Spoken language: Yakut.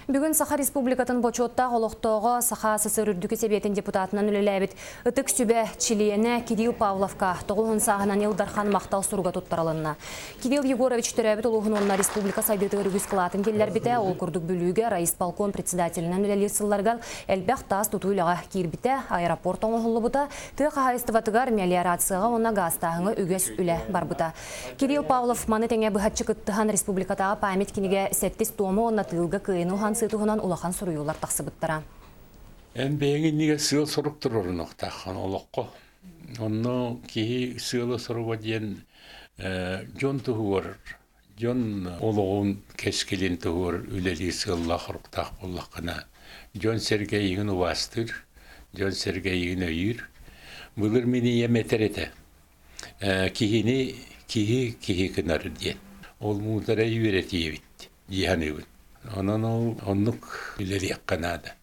Бүгүн Саха Республикатын бочуоттаах олохтооҕо Саха СССР Үрдүкү Сэбиэтин депутатынан үлэлээбит Ытык Сүбэ чилиэнэ Кирилл Павловка 90 сааһынан Ил Дархан махтал суруга туттарылынна. Кирилл Егорович төрөөбүт улууһун уонна республика сайдыытыгар үгүс кылаатын киллэрбитэ, ол курдук Бүлүүгэ райисполком председателинэн үлэлиир сылларыгар элбэх таас тутуу үлэҕэ киирбитэ, аэропорт оҥоһуллубута, тыа хаһаайыстыбатыгар мелиорацияҕа уонна гаастааһыҥҥа үгэс үлэ барбыта. Кирилл Павлов маны тэҥэ быһаччы кыттыһан республикатааҕы память кинигэ сэттис туома уонна тыылга кыайыны уһансыы туһунан улахан суруйуулар тахсыбыттара. Эн бэйэҥ иннигэр сыал-сорук туруорунуохтааххын олоххо. Онно киһи сыала-соруга диэн дьон туһугар, дьон олоҕун кэскилин туһугар үлэлиир сыаллаах-соруктаах буоллаххына, дьон-сэргэ эйигин убаастыыр, дьон-сэргэ эйигин өйүүр. Былыр мин ийэм этэр этэ, Киһини киһи киһи гынар диэн. Ол муударай үөрэтиэбит дии саныыбын. Онон ол оннук үлэлиэххэ наада.